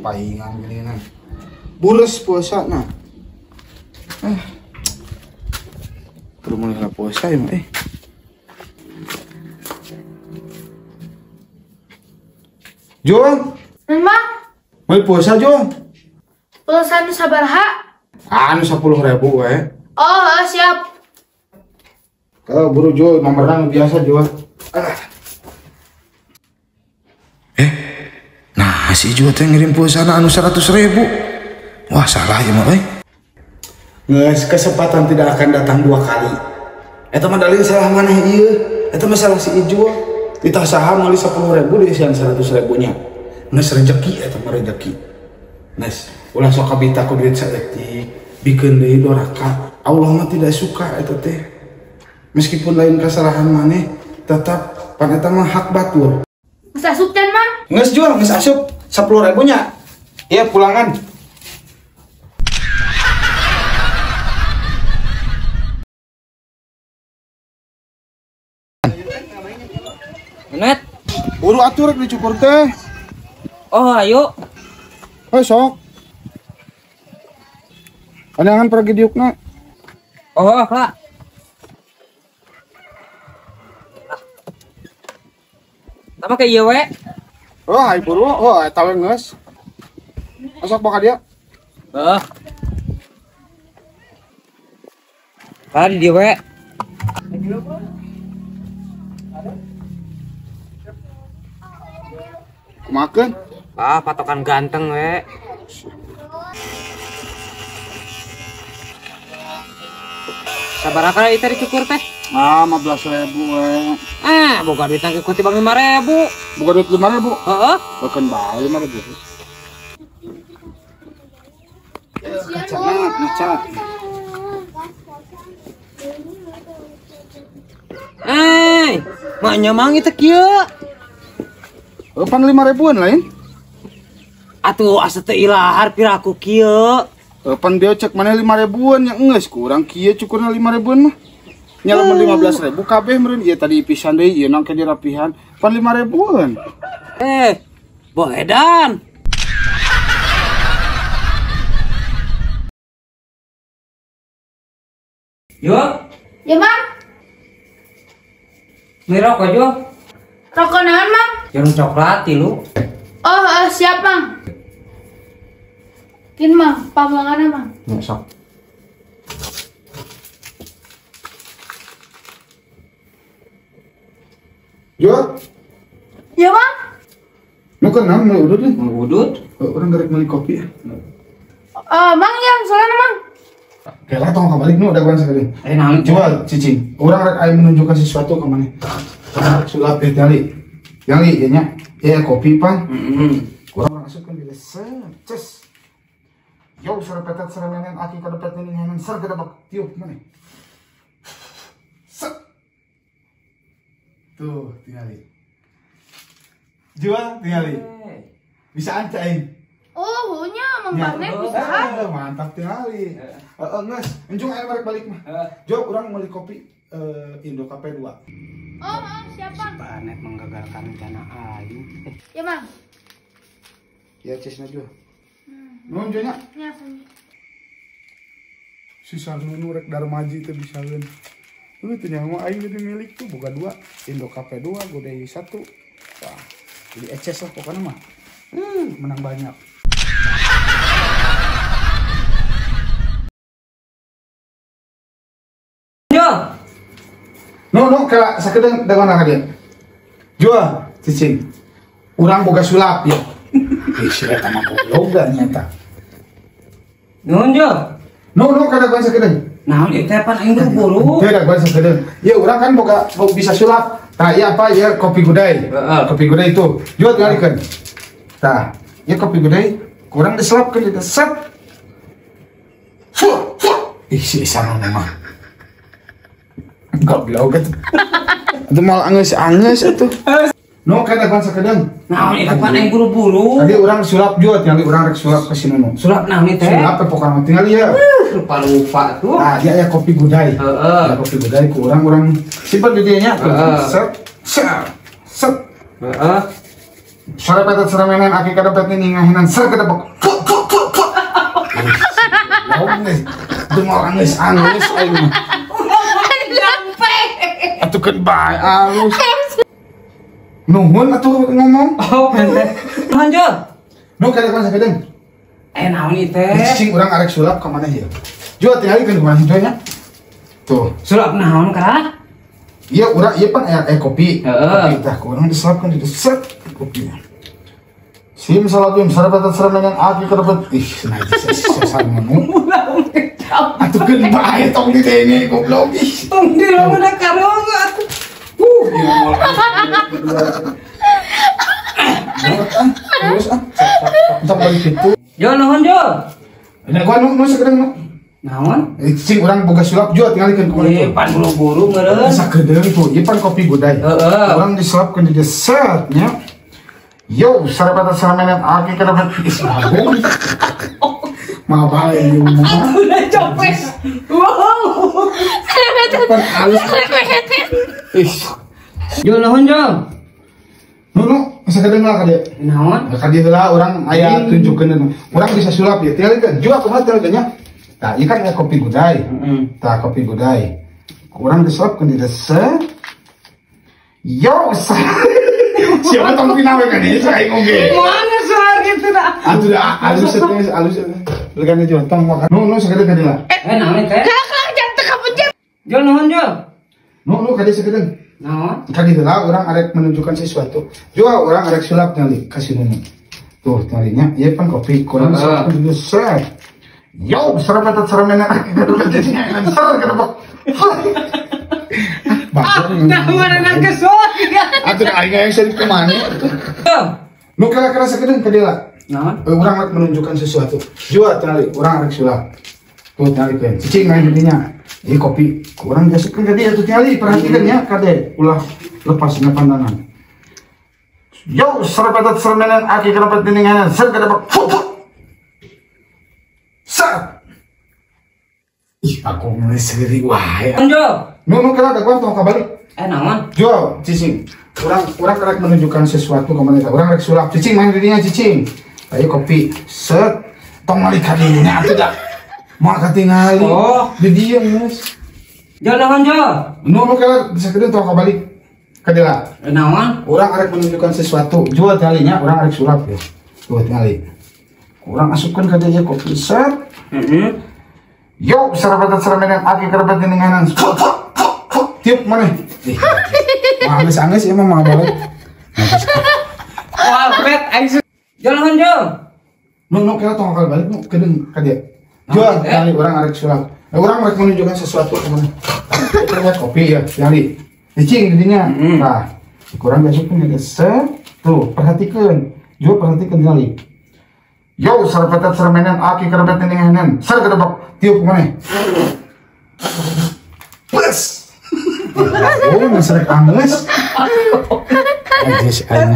Paingan geuningan. Bures puasa nah. Perlu mulai puasa ya mah. Jol. Memang. Mulai puasa Jol. Pulsa nu sabaraha? Anu 10.000 we. Oh, siap. Kalau buru Jol, nomorna biasa Jol. Nah si Jol teh ngirim pulsana anu 100.000. Wah salah ya mah euy. Geus kesempatan tidak akan datang dua kali. Eta mah dalil salah maneh ieu. Eta mah salah si Ijul. Ditah saha meuli 10.000 diisian 100.000 nya. Geus rezeki eta mah rezeki. Geus ulah sok kabita ku duit saeutik, bikeun deui doraka. Allah mah tidak suka eta teh. Meskipun lain kesalahan maneh, tetap pan eta mah hak batur. Geus asup can Mang? Geus Jul, geus asup 10.000 nya. Iya pulangan. Net, buru atuh rek dicukur teh. Oh, ayo. Oh, sok. Andangan pergi diukna. Oh, Kak. Tama kayak ieu we. Oh, ai buru. Oh, eta we geus. Sok boka dia. Heeh. Tadi dia we. Kumakeun? Ah, patokan ganteng we. Sabaraha itu dicukur teh? Ah, 15.000 we. Ah, boga duit nang ikuti bang 5.000. Boga duit 5.000? Heeh. Bokeun bae 5.000. Kacana ngaca. Eh, maknya mang itu kieu. Pan 5.000-an lain? Atuh asa teu ilahar piraku kieu. Pan dia cek maneh 5.000-an nya geus kurang kieu cukurna 5.000-an mah. Nya lamun 15.000 kabeh meureun ieu tadi pisan deui ieu nang ke dirapihan pan 5.000-an. Boedan. Yo. Ya, Mang. Beli rokok, Jo. Rokok naon, Mang? Jarum coklat tilu. Oh, siap, Mang. Kin, Mang, pamulanganna, Mang. Ya, sok. Jo. Ya, Bang. Nu kenal mau udut nih? Mau udut? Orang garek beli kopi ya. Mang yang soalnya, Mang. Oke lah, tong kebalik nu udah kurang sekali. Naon? Coba cicing. Orang rek aya menunjukkan sesuatu ke mana? Sulap ya tali. Yang ieu nya. Ya kopi pan. Kurang masukkan di set. Ces. Yo serepetet seremenen aki kadepet ninin ser gedebak tiup mana? Set. Tuh, tingali. Jual tingali. Bisa anca aing. Oh, nya Mang Barnet bisa. Mantap tingali. Heeh, geus. Enjung aya balik mah. Jo urang meuli kopi Indo KP 2. Oh, siap, Bang. Barnet menggagalkan rencana aing. Ya, Bang. Ya, cesna Jo. Nuhun Jo nya. Nya, sami. Si Sarnunu rek darmaji teh bisaeun. Lu teh nyaho aing jadi milik tuh boga 2, Indo KP 2, Godai 1. Wah, jadi eces lah pokoknya mah. Menang banyak. Jo. No, kala sakedeung dagoan ka dia. Jual, cicing. Urang boga sulap ya. Ih, si eta mah goblok da nyata. Nuhun, Jo. No, kadagoan sakedeung. Naon ieu teh pan aing buru-buru. Teu dagoan sakedeung. Ya urang kan boga bisa sulap. Tah, ieu apa ieu kopi gudai. Kopi gudai itu. Jual tingalikeun. Tah, ieu kopi gudai kurang diselapkeun itu set. Fuh, fuh. Ih, si Isana mah. Goblok gitu. Itu mal angeus-angeus atuh. No, kadagoan sakedeung. Naon ieu pan aing buru-buru. Tadi urang sulap jual, tinggal urang rek sulap ke si Nunu. Sulap naon ieu teh? Sulap pokokna tinggal ieu. Lupa-lupa tuh. Nah, dia aya kopi gudai. Heeh. Kopi gudai ku urang simpen di dieu nya. Set, set, set. Heeh. Sarepetet seremenen aki kadepet ningahinan ser kedebek. Dengar angis angis aing mah. Atuh keun bae alus. Nuhun atuh ngomong. Oh, ente. Nuhun Jul. Nu kada kana sakedeung. Eh naon ieu teh? Cicing urang arek sulap ka maneh ieu. Jul tingalikeun kumaha Jul nya. Tuh. Sulap naon ka? Iya urang ieu pan aya kopi. Heeh. Kopi tah ku urang disulapkeun di set kopi. Sim salabim sarepetet seremenen aki kadepet. Ih, najis sasar menu. Atuh keun bae tong ditenge goblok ih. Tong dilomna karong atuh. Ieu moal terus ah. Sok balik kitu. Jul nuhun Jul. Ini gua nu sakedeung nu. Naon? Cing urang boga sulap Jul tingalikeun kumaha Ieu pan buru-buru meureun. Sakedeung tuh, ieu pan kopi gudai. Heeh. Urang disulapkeun di set nya. Yo, sarepetet seremenen aki kadepet ih bagong. Mah bae ieu mah. Udah copet. Wow. Pan alus. Ih. Jul nuhun Jul. Nu sakedeung lah kade. Naon? Kade heula urang aya tunjukkeun. Urang bisa sulap ya. Tingalikeun Jul kumaha tingalikeun nya. Tah, ieu kan aya kopi gudai. Tah, kopi gudai. Urang disulapkeun di set. Yo, siapa tong pinawe ka dieu aing oge. Mana suara gitu dah. Atuh dah alus teh alus. Legan aja tong makan. Nu sakedeung ka dieu lah. Eh naon teh? Kakak jangan teu kapencet. Jul nuhun Jul. Nu ka dieu sakedeung. Naon? Ka dieu heula urang arek menunjukkan sesuatu. Jul urang arek sulap nyali ka si Nunu. Tuh tingalinya ieu pan kopi kurang disulapkeun di set. Yo, sarepetet seremenen ser kedebek. Nah, mana nang kesol ya. Atuh aing yang sering kemana? Nu kira-kira sakedeung ka dieu lah. Naon? Urang rek menunjukkan sesuatu. Jua tingali, urang rek sulap. Tuh tingalikeun. Cicing main dinya. Ieu kopi. Urang diasupkeun ka dieu atuh tingali, perhatikan ya kade. Ulah lepas dina pandangan. Yo, sarepetet seremenen aki kadepet ningahinan ser kedebek. Ser. Ih, aku mulai seri wae. Jul. Nu kira ada gua tong kabalik. Eh naon? Jul, cicing. Urang rek menunjukkan sesuatu ke maneh. Urang rek sulap. Cicing main didinya cicing. Ayo kopi. Set. Tong malik ka dinya atuh da. Moal katingali. Oh, di dieu geus. Jul naon Jul? Nu kira sakedeung tong kabalik. Ka dieu lah. Naon? Urang rek menunjukkan sesuatu. Jul tingalinya urang rek sulap ya. Tuh tingali. Urang asupkeun ka dieu kopi set. Heeh. Yo, sarepetet seremenen aki kadepet ningahinan. Tiup mana? Wah, angis-angis ya mah balik. Wah, pet aing. Jul nuhun Jul. Nu kira tong akal balik nu kedeung ka dieu. Jul, kali urang arek sulap. Urang rek menunjukkan sesuatu ka maneh. Ternyata kopi ya, nyali. Cicing di dinya. Tah, kurang diasupkeun ke set. Tuh, perhatikeun. Jul perhatikeun nyali. Yo, sarepetet seremenen aki kadepet ningahinan. Ser kedebek tiup maneh. Plus. Oh, masrek angles. Najis aing.